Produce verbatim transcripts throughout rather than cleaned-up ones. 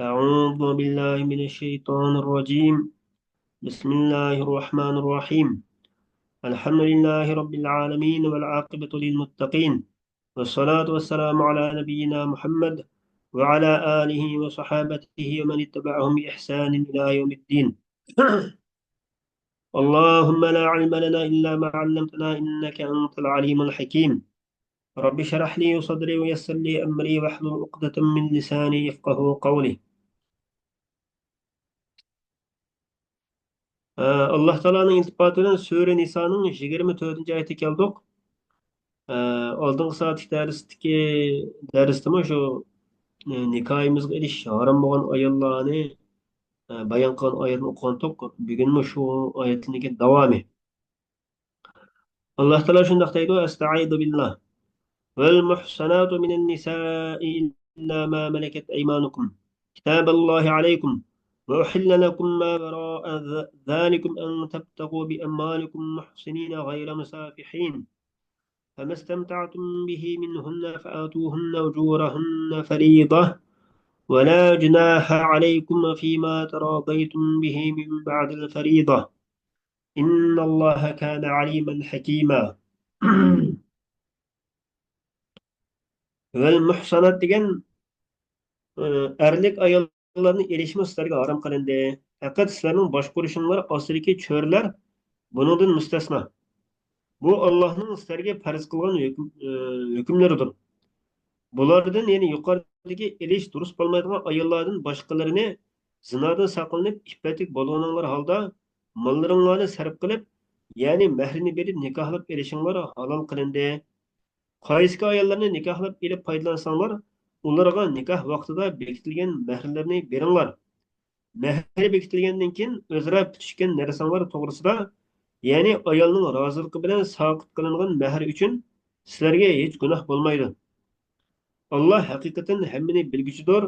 أعوذ بالله من الشيطان الرجيم. بسم الله الرحمن الرحيم. الحمد لله رب العالمين والعاقبة للمتقين. والصلاة والسلام على نبينا محمد وعلى آله وصحابته ومن اتبعهم بإحسان إلى يوم الدين. اللهم لا علم لنا إلا ما علمتنا إنك أنت العليم الحكيم. رب اشرح لي صدري ويسر لي أمري واحلل عقدة من لساني يفقهوا قولي. ئاللاھ تائالانىڭ ئىلتىپاتى بىلەن سۈرە نىسانىڭ يىگىرمە تۆتىنچى ئايىتىگە كەلدۇق. ئالدىنقى سائەتلىك دەرستىكى، دەرستىمۇ شۇ نىكاھىمىزغا ئېلىش ھارام بولغان ئاياللارنى بايان قىلغان ئايەتنى ئوقۇغانتۇق. بۈگۈنمۇ شۇ ئايەتنىڭكى داۋامى. ئاللاھ تائالا شۇنداق دەيدۇ، أستعيذ بالله. والمحصنات من النساء إلا ما ملكت أيمانكم. كتاب الله عليكم. وأحل لكم ما وراء ذ-، ذلكم أن تبتغوا بأموالكم محصنين غير مسافحين. فما استمتعتم به منهن فآتوهن أجورهن فريضة. ولا جناح عليكم فيما تراضيتم به من بعد الفريضة. إن الله كان عليما حكيما. ۋەل مۇھسانات دېگەن، ئى، ئەرلىك ئاياللارنى ئېلىشمۇ سىلەرگە ھارام قىلىندى. پەقەت سىلەرنىڭ باشقۇرۇشۇڭلار ئاستىدىكى چۆرىلەر بۇنىڭدىن مۇستەسنا. بۇ ئاللاھنىڭ سىلەرگە پەرز قىلغان ھۆكۈم-، ئى، ھۆكۈملىرىدۇر. بۇلاردىن، يەنى يۇقىرىدىكى ئېلىش دۇرۇس بولمايدىغان ئاياللاردىن باشقىلىرىنى زىنادىن ساقلىنىپ، ئىپپەتلىك بولغىنىڭلار ھالدا ماللىرىڭلارنى سەرپ قىلىپ، يەنى مەھرىنى بېرىپ نىكاھلاپ ئېلىشىڭلار ھالال قىلىندى. قايسىكى ئاياللارنى نىكاھلاپ ئېلىپ پايدىلانساڭلار، ئۇلارغا نىكاھ ۋاقتىدا بېكىتىلگەن مەھرلىرىنى بېرىڭلار. مەھرى بېكىتىلگەندىن كېيىن ئۆزئارا پۈتۈشكەن نەرسەڭلار توغرىسىدا، يەنى ئايالنىڭ رازىلىقى بىلەن ساقىت قىلىنغان مەھىر ئۈچۈن سىلەرگە ھېچ گۇناھ بولمايدۇ. ئاللاھ ھەقىقەتەن ھەممىنى بىلگۈچىدۇر،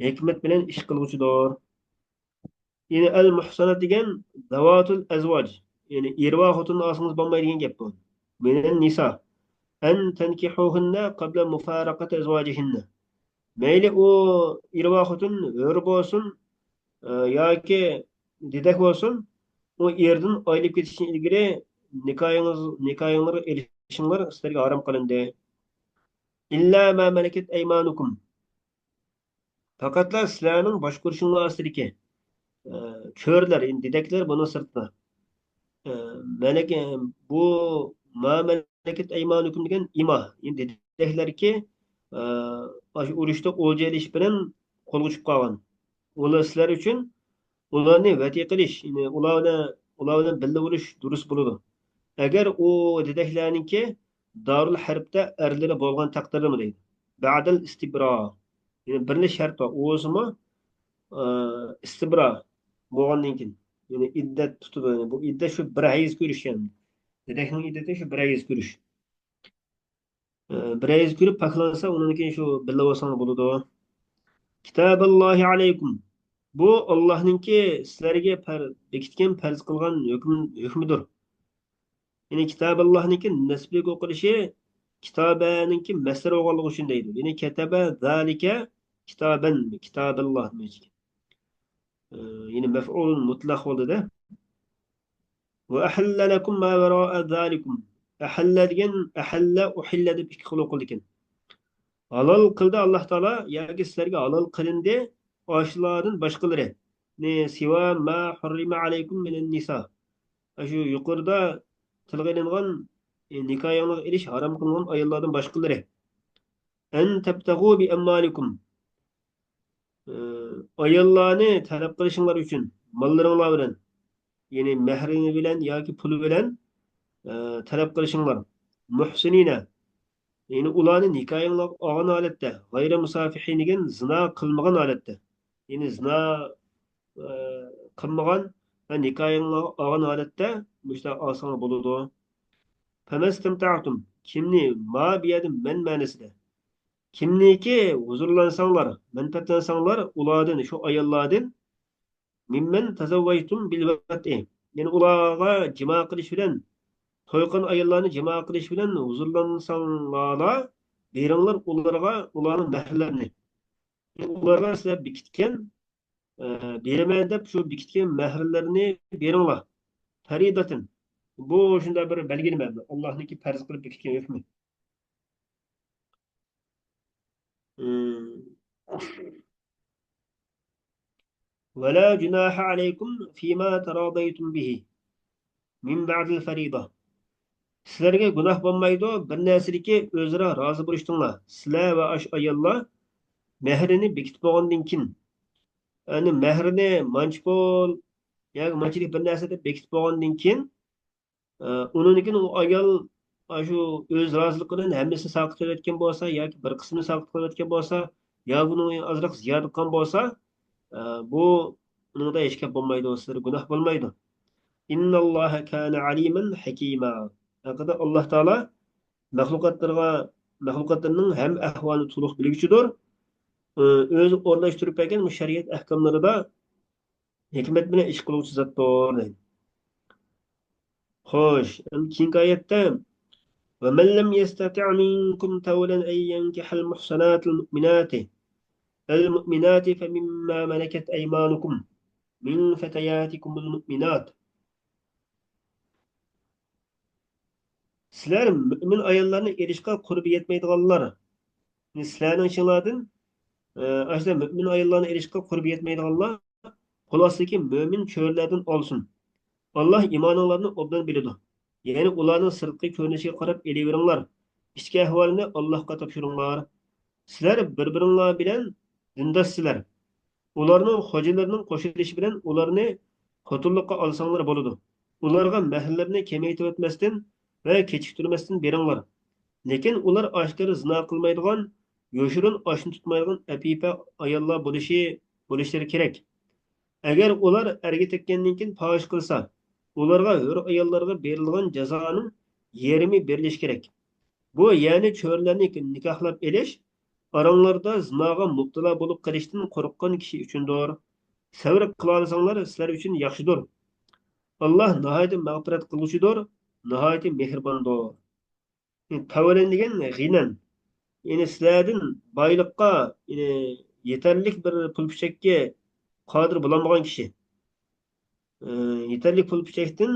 ھېكمەت بىلەن ئىش قىلغۇچىدۇر. يەنى ئەل مۇھسانات دېگەن زەۋاتۇل ئەزۋاج، يەنى ئېرى بار خوتۇننى ئالسىڭىز بولمايدۇ دېگەن گەپ بۇ. مىنەن نىسا ئەن تەنكىھۇھۇننە قەبلە مۇفارەقەتى ئەزۋاجىھىننە. مەيلى ئۇ ئېرى بار خوتۇن ھۆر بولسۇن، ئە، ياكى دېدەك بولسۇن، ئۇ ئېرىدىن ئايرىلىپ كېتىشتىن ئىلگىرى نىكاھىڭىز، نىكاھىڭلارغا ئېلىشىڭلار سىلەرگە ھارام قىلىندى. ئىللا ما مەلەكەت ئەيمانۇكۇم. پەقەتلا سىلەرنىڭ باشقۇرۇشۇڭلار ئاستىدىكى، ئە، چۆرىلەر، يەنى دېدەكلەر بۇنىڭ سىرتىدا. ئە، مەلەكە، بۇ ما مەلەكەت ئەيمانۇكۇم دېگەن ئىما، يەنى دېدەكلەركى، ئە، ئاشۇ ئۇرۇشتا ئولجا ئېلىش بىلەن قولغا چۈشۈپ قالغان. ئۇلار سىلەر ئۈچۈن ئۇلارنى ۋەتىيە قىلىش، يەنى ئۇلار بىلەن، ئۇلار بىلەن بىللە بولۇش دۇرۇس بولىدۇ. ئەگەر ئۇ دېدەكلەرنىڭكى دارۇل ھەربتە ئەرلىرى بولغان تەقدىردىمۇ دەيدۇ. بەدەل ئىستىبرا. يەنى بىرلا شەرت بار. ئۇ بولسىمۇ، ئى، ئىستىبرا بولغاندىن كېيىن. يەنى ئىددەت تۇتىدۇ. يەنى بۇ ئىددەت شۇ بىر ھەيز كۆرۈش يەنى. دېدەكنىڭ ئىددىتى شۇ بىر ھەيز كۆرۈش. ئى، بىر ھەيز كۆرۈپ پاكلانسا، ئۇنىڭدىن كېيىن شۇ بىللە بولساڭلار بولىدۇ. كىتابەللاھى ئەلەيكۇم. بۇ ئاللاھنىڭكى سىلەرگە پەر-، بېكىتكەن، پەرز قىلغان ھۆكۈم-، ھۆكمىدۇر. يەنى كىتابەللاھنىڭكى نەسبىگە ئوقۇلۇشى كىتابەنىڭكى مەسدەر بولغانلىقى ئۈچۈن دەيدۇ. يەنى كەتەبە زالىكە كىتابەن، كىتابەللاھ دېمەكچى. ئى، يەنى مەفئۇل مۇتلەق بولدى-دە. ۋە ئەھەللە لەكۇم ما ۋەرائە زالىكۇم. ئەھەللە دېگەن، ئەھەللە، ئۇھىللە دەپ ئىككى خىل ئوقۇلىدىكەن. ھالال قىلدى ئاللاھ تائالا، ياكى سىلەرگە ھالال قىلىندى ئاشۇلاردىن باشقىلىرى. نى سىۋا ما ھۇررىمە ئەلەيكۇم مىنەن نىسا. ئاشۇ يۇقىرىدا تىلغا ئېلىنغان، ئى، نىكاھىڭلارغا ئېلىش ھارام قىلىنغان ئاياللاردىن باشقىلىرى. ئەن تەبتەغۇ بىئەمۋالىكۇم. ئى، ئاياللارنى تەلەپ قىلىشىڭلار ئۈچۈن ماللىرىڭلار بىلەن، يەنى مەھرىڭ بىلەن ياكى پۇل بىلەن، ئى، تەلەپ قىلىشىڭلار. مۇھسىنىنە، يەنى ئۇلارنى نىكاھىڭلارغا ئالغان ھالەتتە، غەيرە مۇسافىھىن دېگەن زىنا قىلمىغان ھالەتتە، يەنى زىنا، ئى، قىلمىغان ۋە نىكاھىڭلارغا ئالغان ھالەتتە مۇشۇنداق ئالساڭلار بولىدۇ. فەمەستەمتەئتۇم، كىمنى، ما بۇ يەردە مەن مەنىسىدە. كىمنىكى ھۇزۇرلانساڭلار، مەنپەئەتلەنسەڭلار ئۇلاردىن، شۇ ئاياللاردىن، مىممەن تەزەۋۋەجتۇم بىل ۋەتئى، يەنى ئۇلارغا جىما قىلىش بىلەن، توي قىلغان ئاياللارنى جىما قىلىش بىلەن ھۇزۇرلانساڭلارلا، بېرىڭلار ئۇلارغا ئۇلارنىڭ مەھرلىرىنى. ئۇلارغا سىلەر بېكىتكەن ئە، بېرىمەن دەپ شۇ بېكىتكەن مەھىرلىرىنى بېرىڭلار. فەرىدەتەن. بۇ شۇنداق بىر بەلگىلىمە، ئاللاھنىڭكى پەرز قىلىپ بېكىتكەن ھۆكمى. ھىم. ولا جناح عليكم فيما تراضيتم به من بعد الفريضة. سىلەرگە گۇناھ بولمايدۇ، بىر نەرسىدىكى ئۆزئارا رازى بولۇشتىڭلار. سىلەر ۋە ئاشۇ ئاياللار مەھرىنى بېكىتىپ بولغاندىن كېيىن، يەنى مەھرىنى مانچە پۇل ياكى مانچىلىك بىر نەرسە دەپ بېكىتىپ بولغاندىن كېيىن، ئە، ئۇنىڭدىن كېيىن ئۇ ئايال ئاشۇ ئۆز رازىلىقى بىلەن ھەممىسىنى ساقىت قىلىۋەتكەن بولسا ياكى بىر قىسمىنى ساقىت قىلىۋەتكەن بولسا يا بۇنىڭ ئازراق زىيادە قىلغان بولسا، ئە، بۇ، ئۇنىڭدا ھېچ گەپ بولمايدۇ، سىلەرگە گۇناھ بولمايدۇ. إن الله كان عليما حكيما. ھەقىقەتەن ئاللاھ تائالا مەخلۇقاتلىرىغا، مەخلۇقاتلىرىنىڭ ھەممە ئەھۋالىنى تولۇق بىلگۈچىدۇر. ئۆزى ئورۇنلاشتۇرۇپ بەرگەن بۇ شەرىئەت ئەھكاملىرىدا ھېكمەت بىلەن ئىش قىلغۇچى زاتتۇر، دەيدۇ. خوش، ئەمدى كېيىنكى ئايەتتە، ومن لم يستطع منكم طولا أن ينكح المحصنات المؤمنات المؤمنات فمما ملكت أيمانكم من فتياتكم المؤمنات. سىلەر مۆمىن ئاياللارنى ئېلىشقا قۇربى يەتمەيدىغانلار، سىلەرنىڭ ئىچىڭلاردىن، ئە، ئاشۇنداق مۆمىن ئاياللارنى ئېلىشقا قۇربى يەتمەيدىغانلار قول ئاستىدىكى مۆمىن چۆرىلەردىن ئالسۇن. ئاللاھ ئىمانىڭلارنى ئوبدان بىلىدۇ. يەنى ئۇلارنىڭ سىرتقى كۆرۈنۈشىگە قاراپ ئېلىۋېرىڭلار. ئىچكى ئەھۋالىنى ئاللاھقا تاپشۇرۇڭلار. سىلەر بىر-بىرىڭلار بىلەن دىنداشسىلەر. ئۇلارنىڭ خوجىلىرىنىڭ قوشۇلۇشى بىلەن ئۇلارنى خوتۇنلۇققا ئالساڭلار بولىدۇ. ئۇلارغا مەھىرلىرىنى كېمەيتىۋەتمەستىن ۋە كېچىكتۈرمەستىن بېرىڭلار. لېكىن ئۇلار ئاشكارا زىنا قىلمايدىغان، يوشۇرۇن ئاشنى تۇتمايدىغان ئەپىپە ئاياللار بولۇشى، بولۇشلىرى كېرەك. ئەگەر ئۇلار ئەرگە تەگكەندىن كېيىن پاھىشە قىلسا، ئۇلارغا ھۆر ئاياللارغا بېرىلىدىغان جازانىڭ يېرىمى بېرىلىشى كېرەك. بۇ، يەنى چۆرىلەرنى نىكاھلاپ ئېلىش ئاراڭلاردا زىناغا مۇپتىلا بولۇپ قېلىشتىن قورققان كىشى ئۈچۈندۇر. سەۋر قىلالىساڭلار سىلەر ئۈچۈن ياخشىدۇر. ئاللاھ ناھايىتى مەغپىرەت قىلغۇچىدۇر، ناھايىتى مېھرىباندۇر. تاۋلەن دېگەن غىنەن. يەنى سىلەردىن بايلىققا، يەنى يېتەرلىك بىر پۇل پۈچەككە قادىر بولالمىغان كىشى. ئى، يېتەرلىك پۇل پۈچەكتىن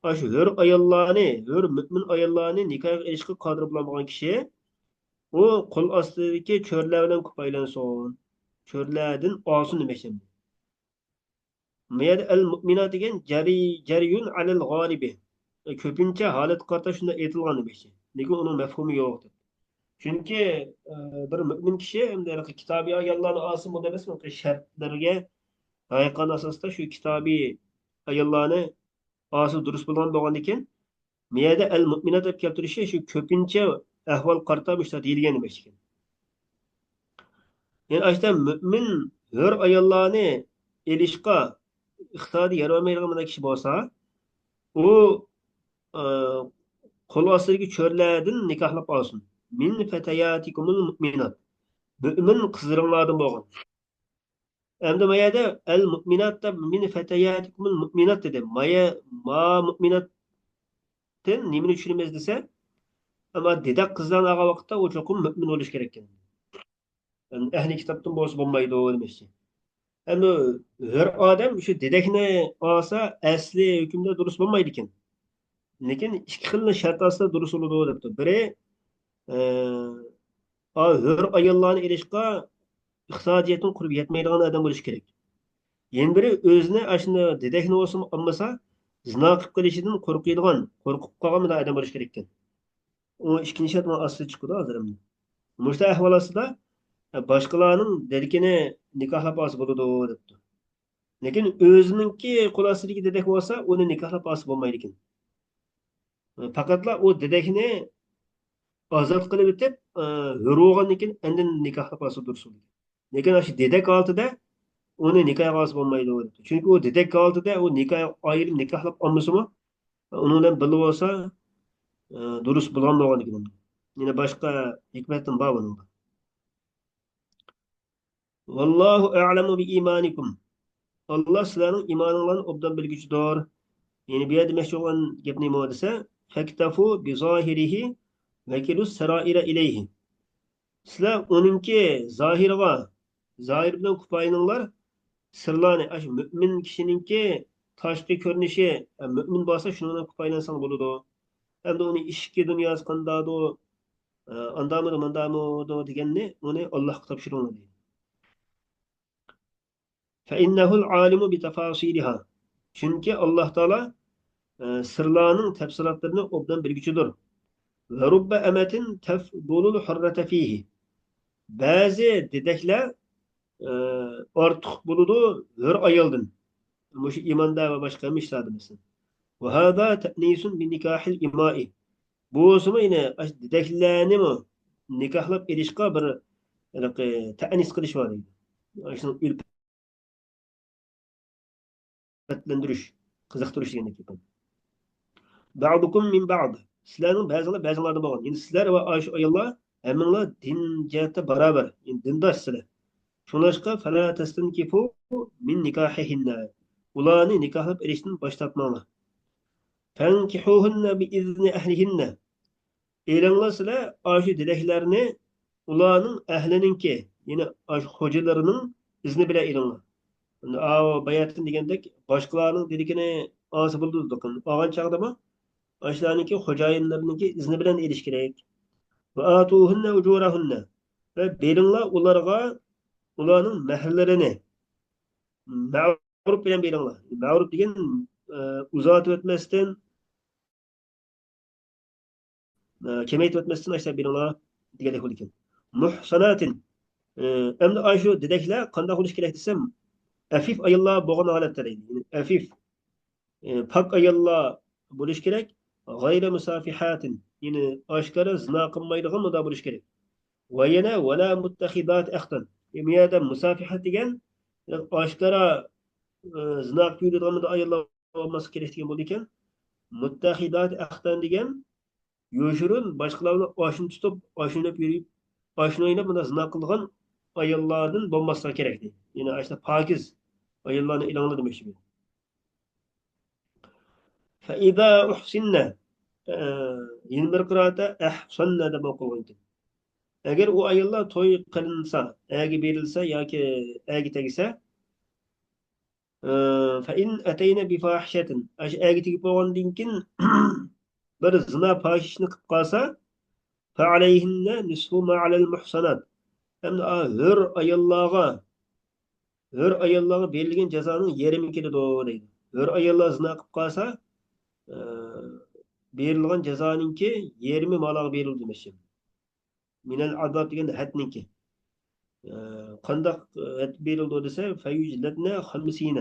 ئاشۇ ھۆر ئاياللارنى، ھۆر مۆمىن ئاياللارنى نىكاھقا ئېلىشقا قادىر بولالمىغان كىشى، ئۇ قول ئاستىدىكى چۆرىلەر بىلەن كۇپايىلانسۇن. چۆرىلەردىن ئالسۇن دېمەكچى. ما يەردە ئەل مۇئمىنات دېگەن جەرى-، جەرىيۇن ئەلەل غالىبى. كۆپىنچە ھالەتكە قارىتا شۇنداق ئېيتىلغان دېمەكچى. لېكىن ئۇنىڭ مەپھۇمى يوق دەپ. چۈنكى، ئە، بىر مۆمىن كىشى ئەمدى كىتابىي ئاياللارنى ئالسا بۇ ئەمەسمۇ، شەرتلەرگە لايىققان ئاساستا شۇ كىتابىي ئاياللارنى ئالسا دۇرۇس بولغان بولغاندىكىن، ما يەردە ئەل مۇئمىنات دەپ كەلتۈرۈشى شۇ كۆپىنچە ئەھۋال قارىتا مۇشۇنداق دېيىلگەن دېمەكچىكەن. يەنى ئاشتا مۆمىن ھۆر ئاياللارنى ئېلىشقا ئىقتىسادى يار بەرمەيدىغان مۇنداق كىشى بولسا، ئۇ، ئە، قول ئاستىدىكى چۆرىلەردىن نىكاھلاپ ئالسۇن. من فتياتكم المؤمنات. مۆمىن قىزلىرىڭلاردىن بولغان. ئەمدى ما يەردە ئەل مۇئمىنات دەپ من فتياتكم المؤمنات دېدى. ما يە-، ما مۇئمىناتتىن نېمىنى چۈشىنىمىز دېسە، ئەمما دېدەك قىزلارنى ئالغان ۋاقىتتا ئۇ چوقۇم مۆمىن بولۇشى كېرەككەن. ئەھلى كىتابتىن بولسا بولمايدۇ دېمەكچى. ئەمدى ھۆر ئادەم شۇ دېدەكنى ئالسا ئەسلى ھۆكۈمدە دۇرۇس بولمايدىكەن. لېكىن ئىككى خىل شەرت ئاستىدا دۇرۇس بولىدۇ دەپتۇ. بىرى، ئە، ئا، ھۆر ئاياللارنى ئېلىشقا ئىقتىسادىيەتنىڭ قۇربى يەتمەيدىغان ئادەم بولۇشى كېرەك. يەنە بىرى ئۆزىنى ئاشۇنداق دېدەكنى بولسىمۇ ئالمىسا، زىنا قىلىپ قېلىشىدىن قورقىدىغان، قورقۇپ قالغان بىر ئادەم بولۇشى كېرەككەن. ئۇ ئىككىنچى شەرت مانا ئاستىدا چىقىدۇ ھازىر ئەمدى. مۇشۇنداق ئەھۋال ئاستىدا، ئە، باشقىلارنىڭ دېدىكىنى نىكاھلاپ ئالسا بولىدۇ دەپتۇ. لېكىن ئۆزىنىڭكى قول ئاستىدىكى دېدەك بولسا، ئۇنى نىكاھلاپ ئالسا بولمايدىكەن. پەقەتلا ئۇ دېدەكنى ئازاد قىلىۋېتىپ، ئە، ھۆر بولغاندىن كېيىن ئاندىن نىكاھلاپ ئالسا دۇرۇس بولىدۇ. لېكىن ئاشۇ دېدەك ھالىتىدە ئۇنى نىكاھقا ئالسا بولمايدۇ دەپتۇ. چۈنكى ئۇ دېدەك ھالىتىدە ئۇ نىكاھ ئايرىم نىكاھلاپ ئالمىسىمۇ، ئۇنىڭ بىلەن بىللە بولسا، ئە، دۇرۇس بولغان بولغاندىكىن. يەنە باشقا ھېكمەتمۇ بار بۇنىڭدا. والله أعلم بإيمانكم. ئاللا سىلەرنىڭ ئىمانىڭلارنى ئوبدان بىلگۈچىدۇر. يەنى بۇ يەردە دېمەكچى بولغان گەپ نېمە دېسە، فاكتفوا بظاهره وكلوا السرائر إليه. سىلەر ئۇنىڭكى زاھىرىغا، زاھىر بىلەن كۇپايىلىنىڭلار، سىرلارنى، ئاشۇ مۆمىن كىشىنىڭكى تاشقى كۆرۈنۈشى، مۆمىن بولسا شۇنىڭ بىلەن كۇپايىلانساڭ بولىدۇ. ئەمدى ئۇنى ئىچكى دۇنياسى قانداقدۇ، ئاندامىدۇ، ماندامىدۇ دېگەننى ئۇنى ئاللاھقا تاپشۇرۇڭلار دەيدۇ. فإنه العالم بتفاصيلها. چۈنكى ئاللاھ تائالا، ئە، سىرلارنىڭ تەپسىلاتلىرىنى ئوبدان بىلگۈچىدۇر. ورب أمة تفضل الحرة فيه. بەزى دېدەكلەر، ئە، ئارتۇق بولىدۇ ھۆر ئايالدىن. مۇشۇ ئىماندا ۋە باشقا ھەممە ئىشلاردا مەسىلەن. وهذا تأنيس بنكاح الإماء. بولسىمۇ يەنە ئاشۇ دېدەكلەرنىمۇ نىكاھلاپ ئېلىشقا بىر ھېلىقى تەئنىس قىلىش بار دەيدۇ. شۇنىڭ ئۈلپەتلەندۈرۈش، قىزىقتۇرۇش دېگەندەك گەپ. بعضكم من بعض. سىلەرنىڭ بەزىڭلار بەزىڭلاردىن بولغان. يەنى سىلەر ۋە ئاشۇ ئاياللار ھەممىڭلار دىن جەھەتتە باراۋەر. يەنى دىنداش سىلەر. شۇڭلاشقا فلا تستنكفوا من نكاحهن. ئۇلارنى نىكاھلاپ ئېلىشتىن باش تارتماڭلار. فانكحوهن بإذن أهلهن. ئېلىڭلار سىلەر ئاشۇ دېدەكلەرنى ئۇلارنىڭ ئەھلىنىڭكى، يەنى ئاشۇ خوجىلىرىنىڭ ئىزنى بىلەن ئېلىڭلار. ئاۋۇ باياتىن دېگەندەك باشقىلارنىڭ دېدىكىنى ئالسا بولىدۇ، ئالغان چاغدىمۇ ئاشۇلارنىڭكى خوجايىنلىرىنىڭكى ئىزنى بىلەن ئېلىش كېرەك. وآتوهن أجورهن. ۋە بېرىڭلار ئۇلارغا ئۇلارنىڭ مەھىرلىرىنى. مەرۇپ بىلەن بېرىڭلار. مەرۇپ دېگەن، ئە، ئۇزارتىۋەتمەستىن، ئە، كېمەيتىۋەتمەستىن ئاشۇنداق بېرىڭلار دېگەندەك بولىدىكەن. مۇھساناتىن. ئە، ئەمدى ئاشۇ دېدەكلەر قانداق بولۇش كېرەك دېسەم، ئەفىف ئاياللار بولغان ھالەتتە دەيدۇ. يەنى ئەفىف، ئە، پاك ئاياللار بولۇش كېرەك. غەيرە مۇسافىھاتىن. يەنى ئاشكارا زىنا قىلمايدىغان مۇنداق بولۇش كېرەك. ۋە يەنە ۋەلا مۇتتەخىزات ئەختەن. بۇ يەردە مۇسافىھە دېگەن ئاشكارا، ئە، زىناغا كۆيىدىغان مۇنداق ئاياللار بولماسلىقى كېرەك دېگەن بولىدىكەن. مۇتتەخىزات ئەختەن دېگەن يوشۇرۇن باشقىلار بىلەن ئاشنا تۇتۇپ، ئاشنا ئويناپ يۈرۈپ، ئاشنا ئويناپ مۇنداق زىنا قىلىدىغان ئاياللاردىن بولماسلىقى كېرەك دەيدۇ. يەنى ئاشۇنداق پاكىز ئاياللارنى ئېلىڭلار دېمەكچى بۇ. فإذا أحصن، ئە، يەنە بىر قىرائەتتە ئەھسەننە دەپ ئوقۇلغان ئىكەن. ئەگەر ئۇ ئاياللار توي قىلىنسا، ئەرگە بېرىلسە ياكى ئەرگە تەگسە، ئە، فإن أتين بفاحشة، ئاشۇ ئەرگە تېگىپ بولغاندىن كېيىن بىر زىنا پاھىشە ئىشنى قىلىپ قالسا، فعليهن نصف ما على المحصنات. ئەمدى ئا، ھۆر ئاياللارغا، ھۆر ئاياللارغا بېرىلگەن جازانىڭ يېرىمى كېلىدۇ دەيدۇ. ھۆر ئاياللار زىنا قىلىپ قالسا، ئە، بېرىلغان جازانىڭكى يېرىمى مالاغا بېرىلىدۇ دېمەكچى. مىنەل ئازاب دېگەن ھەدنىڭكى. ئە، قانداق ھەد بېرىلىدۇ دېسە، فيجلدن خمسين.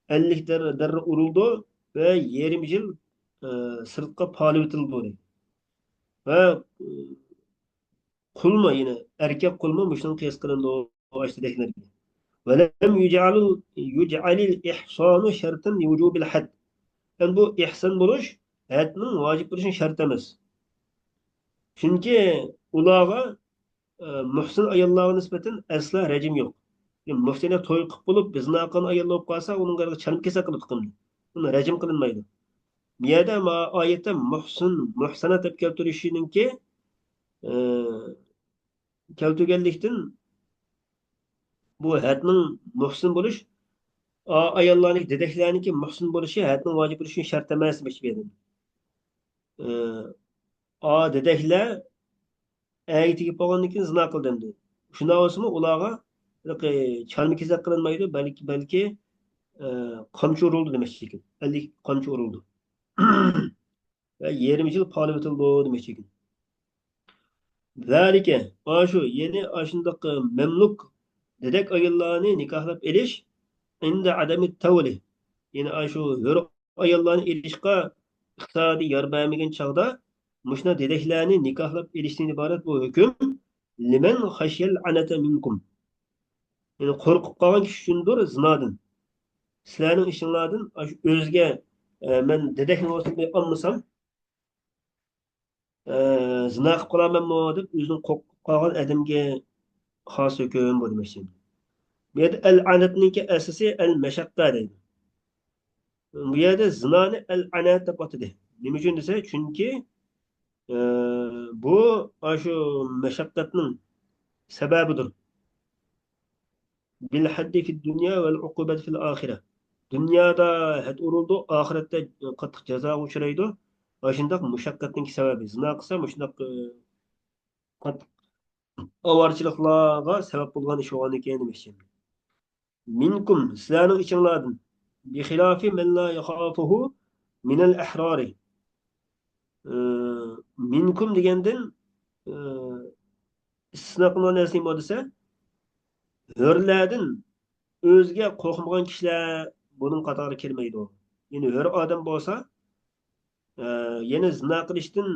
ئەللىك دەر-، دەررە ئۇرۇلىدۇ ۋە يېرىم يىل، ئە، سىرتقا پالىۋېتىلىدۇ دەيدۇ. ۋە، ئە، قۇلمۇ، يەنى ئەركەك قۇلمۇ مۇشۇنىڭغا قىياس قىلىنىدۇ، ئاشۇ دېدەكلەرگە. ولم يجعل، يجعل الإحصان شرطا لوجوب الحد. يەنى بۇ ئىھسان بولۇش ھەدنىڭ ۋاجىپ بولۇشىنىڭ شەرتى ئەمەس. چۈنكى ئۇلارغا، ئە، مۇھسىن ئاياللارغا نىسبەتەن ئەسلا رەجىم يوق. يەنى مۇھسىنە توي قىلىپ بولۇپ، زىنا قىلغان ئايال بولۇپ قالسا، ئۇنىڭغا چالما كېسەك قىلىپ قىلىنىدۇ. ئۇنى رەجىم قىلىنمايدۇ. بۇ يەردە ما-، ئايەتتە مۇھسىن، مۇھسانات دەپ كەلتۈرۈشىنىڭكى، ئە، كەلتۈرگەنلىكتىن، بۇ ھەدنىڭ مۇھسىن بولۇش، ئا-، ئاياللارنىڭ، دېدەكلەرنىڭكى مۇھسىن بولۇشى ھەدنىڭ ۋاجىپ بولۇشى شەرت ئەمەس دېمەكچى بۇ يەردە. ئە، ئا، دېدەكلەر ئەرگە تېگىپ بولغاندىن كېيىن زىنا قىلدى ئەمدى. شۇنداق بولسىمۇ ئۇلارغا ھېلىقى چالما كېسەك قىلىنمايدۇ، بەلكى، بەلكى، ئە، قامچا ئۇرۇلىدۇ دېمەكچى ئىكەن. ئەللىك قامچا ئۇرۇلىدۇ. ۋە يېرىم يىل پالىۋېتىلىدۇ دېمەكچى ئىكەن. ذلك، ئاشۇ، يەنى ئاشۇنداق مەملۇك دېدەك ئاياللارنى نىكاھلاپ ئېلىش، عند عدم الطول، يەنى ئاشۇ ھۆر ئاياللارنى ئېلىشقا ئىقتىسادى يار بەرمىگەن چاغدا مۇشۇنداق دېدەكلەرنى نىكاھلاپ ئېلىشتىن ئىبارەت بۇ ھۆكۈم، لمن خشي العنة منكم. يەنى قورقۇپ قالغان كىشى ئۈچۈندۇر زىنادىن. سىلەرنىڭ ئىچىڭلاردىن ئاشۇ ئۆزىگە، ئە، مەن دېدەكنى بولسا ئالمىسام، ئە، زىنا قىلىپ قالارمەنمۇ دەپ ئۆزىنىڭ قورقۇپ قالغان ئادەمگە خاس ھۆكۈم بۇ دېمەكچى. بۇ يەردە ئەل ئەنەتنىڭكى ئەسلىسى ئەل مەشەققە دەيدۇ. بۇ يەردە زىنانى ئەل ئەنەت دەپ ئاتىدى. نېمە ئۈچۈن دېسە، چۈنكى، ئە، بۇ ئاشۇ مەشەققەتنىڭ سەۋەبىدۇر. بالحد في الدنيا والعقوبة في الآخرة. دۇنيادا ھەد ئۇرۇلىدۇ، ئاخىرەتتە قاتتىق جازاغا ئۇچرايدۇ. ئاشۇنداق مۇشەققەتنىڭ سەۋەبى، زىنا قىلسا مۇشۇنداق، ئى، قاتتىق ئاۋارىچىلىقلارغا سەۋەب بولغان ئىش بولغاندىكىن دېمەكچى. منكم، سىلەرنىڭ ئىچىڭلاردىن، بخلاف من لا يخافه من الأحرار. ئى، منكم دېگەندىن، ئى، ئىستىسنا قىلىنغان نەرسە نېمە دېسە، ھۆرلەردىن ئۆزىگە قورقمىغان كىشىلەر بۇنىڭ قاتارىغا كىرمەيدۇ. يەنى ھۆر ئادەم بولسا، ئە، يەنە زىنا قىلىشتىن،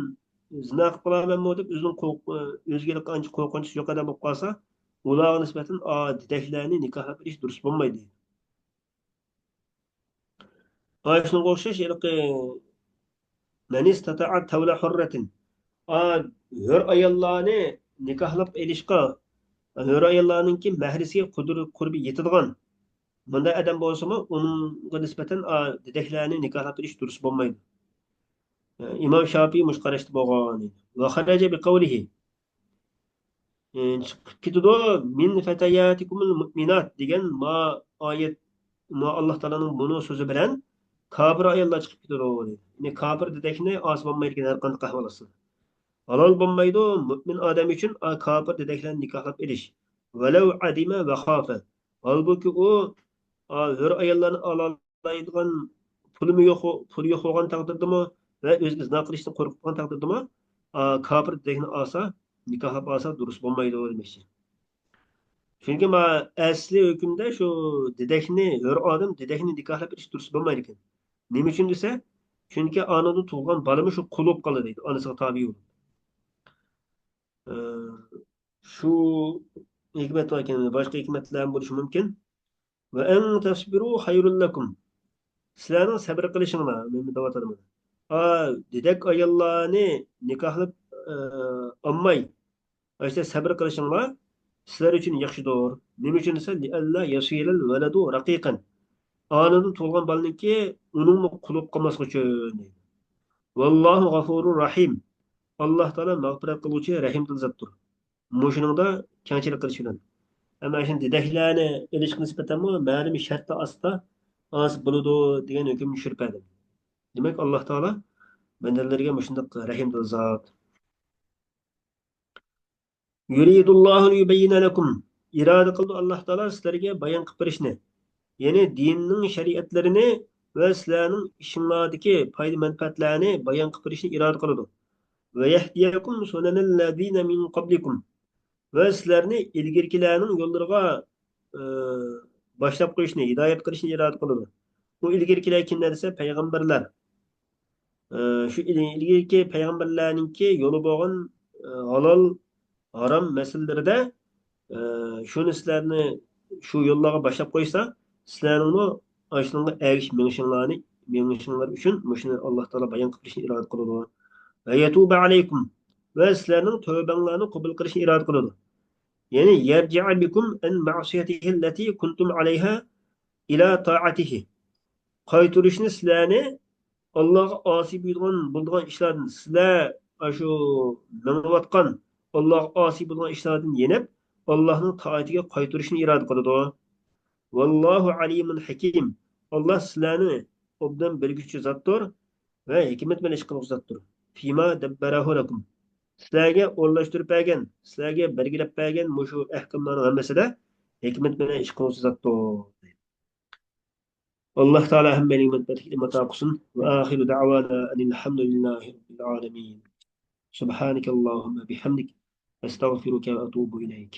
زىنا قىلىپ قالارمەنمۇ دەپ ئۆزىنىڭ قورق-، ئۆزىگە قانچە قورقۇنچى يوق ئادەم بولۇپ قالسا، ئۇلارغا نىسبەتەن، ئا، دېدەكلەرنى نىكاھلاپ ئېلىش دۇرۇس بولمايدۇ. ئا، شۇنىڭغا ئوخشاش ھېلىقى، من استطاع طول حرة. ئا، ھۆر ئاياللارنى نىكاھلاپ ئېلىشقا، ھۆر ئاياللارنىڭكى مەھرىسىگە قۇدۇر-، قۇربى يېتىدىغان مۇنداق ئادەم بولسىمۇ، ئۇنىڭغا نىسبەتەن، ئا، دېدەكلەرنى نىكاھلاپ ئېلىش دۇرۇس بولمايدۇ. ئىمام شاپىئى مۇشۇ قاراشتا بولغان. وخرج بقوله. ئى، چىقىپ كېتىدۇ، من فتياتكم المؤمنات دېگەن ما ئايەت، ما ئاللا تائالانىڭ بۇنىڭ سۆزى بىلەن كاپىر ئاياللار چىقىپ كېتىدۇ، دەيدۇ. يەنى كاپىر دېدەكنى ئالسا بولمايدىكەن ھەر قانداق ئەھۋال ئاستىدا. ھالال بولمايدۇ مۆمىن ئادەم ئۈچۈن ئا كاپىر دېدەكلەرنى نىكاھلاپ ئېلىش. ولو علم وخاف. ھالبۇكى ئۇ، ئا، ھۆر ئاياللارنى ئالال ئالالايدىغان پۇلىمۇ يوق، پۇلى يوق بولغان تەقدىردىمۇ ۋە ئۆزىگە زىنا قىلىشتىن قورقۇپ قالغان تەقدىردىمۇ، ئا، كاپىر دېدەكنى ئالسا، نىكاھلاپ ئالسا دۇرۇس بولمايدۇ دېمەكچى. چۈنكى ما ئەسلى ھۆكۈمدە شۇ دېدەكنى، ھۆر ئادەم دېدەكنى نىكاھلاپ ئېلىش دۇرۇس بولمايدىكەن. نېمە ئۈچۈن دېسە، چۈنكى ئانىدىن تۇغۇلغان بالىمۇ شۇ قۇل بولۇپ قالىدۇ دەيدۇ، ئانىسىغا تابىي بولۇپ. ئە، شۇ ھېكمەت باركەن، باشقا ھېكمەتلەرمۇ بولۇشى مۇمكىن. وأن تصبروا خير لكم. سىلەرنىڭ سەبرى قىلىشىڭلار، مەن دەۋاتىدىمەن. ئا، دېدەك ئاياللارنى نىكاھلاپ، ئە، ئالماي، ئاشۇنداق سەبرى قىلىشىڭلار سىلەر ئۈچۈن ياخشىدۇر. نېمە ئۈچۈن دېسە، لئلا يصير الولد رقيقا. ئانىدىن تۇغۇلغان بالىنىڭكى ئۇنىڭمۇ قۇلى بولۇپ قالماسلىقى ئۈچۈن. والله غفور رحيم. ئاللا تائالا مەغپىرەت قىلغۇچى، رەھىمدىل زاتتۇر. مۇشۇنىڭدا كەڭچىلىك قىلىش بىلەن. ئەمما شۇ دېدەكلەرنى ئېلىشقا نىسبەتەنمۇ مەلۇم شەرتلەر ئاستىدا ئالسا بولىدۇ دېگەن ھۆكۈمنى چۈشۈرۈپ بەردىم. دېمەك، ئاللا تائالا بەندىلىرىگە مۇشۇنداق رەھىمدىل زات. يريد الله ليبين لكم. ئىرادە قىلىدۇ ئاللا تائالا سىلەرگە بايان قىلىپ بېرىشنى. يەنى دىننىڭ شەرىئەتلىرىنى ۋە سىلەرنىڭ ئىشىڭلاردىكى پايدا-مەنپەئەتلەرنى بايان قىلىپ بېرىشنى ئىرادە قىلىدۇ. ويهديكم سنن الذين من قبلكم. ۋە سىلەرنى ئىلگىرىكىلەرنىڭ يوللىرىغا، ئى، باشلاپ قويۇشنى، ھىدايەت قىلىشنى ئىرادە قىلىدۇ. بۇ ئىلگىرىكىلەر كىملەر دېسە، پەيغەمبەرلەر. ئى، شۇ ئىل-، ئىلگىرىكى پەيغەمبەرلەرنىڭكى يولى بولغان، ئى، ھالال، ھارام مەسىلىلىرىدە، ئى، شۇنى سىلەرنى شۇ يوللارغا باشلاپ قويسا، سىلەرنىڭمۇ ئاشۇنىڭغا ئەگىشىپ مېڭىشىڭلارنى، مېڭىشىڭلار ئۈچۈن مۇشۇنى ئاللا تائالا بايان قىلىپ بېرىشنى ئىرادە قىلىدۇ. ويتوب عليكم. ۋە سىلەرنىڭ تۆبەڭلارنى قوبۇل قىلىشنى ئىرادە قىلىدۇ. يەنى يرجع بكم عن معصيته التي كنتم عليها إلى طاعته. قايتۇرۇشنى سىلەرنى ئاللاغا ئاسىي بولىدىغان، بولىدىغان ئىشلاردىن، سىلەر ئاشۇ مېڭىۋاتقان ئاللاغا ئاسىي بولىدىغان ئىشلاردىن يېنىپ، ئاللانىڭ تائىتىگە قايتۇرۇشنى ئىرادە قىلىدۇ. والله عليم حكيم. ئاللا سىلەرنى ئوبدان بىلگۈچى زاتتۇر ۋە ھېكمەت بىلەن ئىش قىلغۇچى زاتتۇر. فيما دبره لكم. سىلەرگە ئورۇنلاشتۇرۇپ بەرگەن، سىلەرگە بەلگىلەپ بەرگەن مۇشۇ ئەھكاملارنىڭ ھەممىسىدە ھېكمەت بىلەن ئىش قىلغۇچى زاتتۇر. ئاللا تائالا ھەممەيلەنگە مەنپەئەتلىك ئىلىم ئاتا قىلسۇن. وآخر دعوانا أن الحمد لله رب العالمين. سبحانك اللهم بحمدك، أستغفرك وأتوب إليك.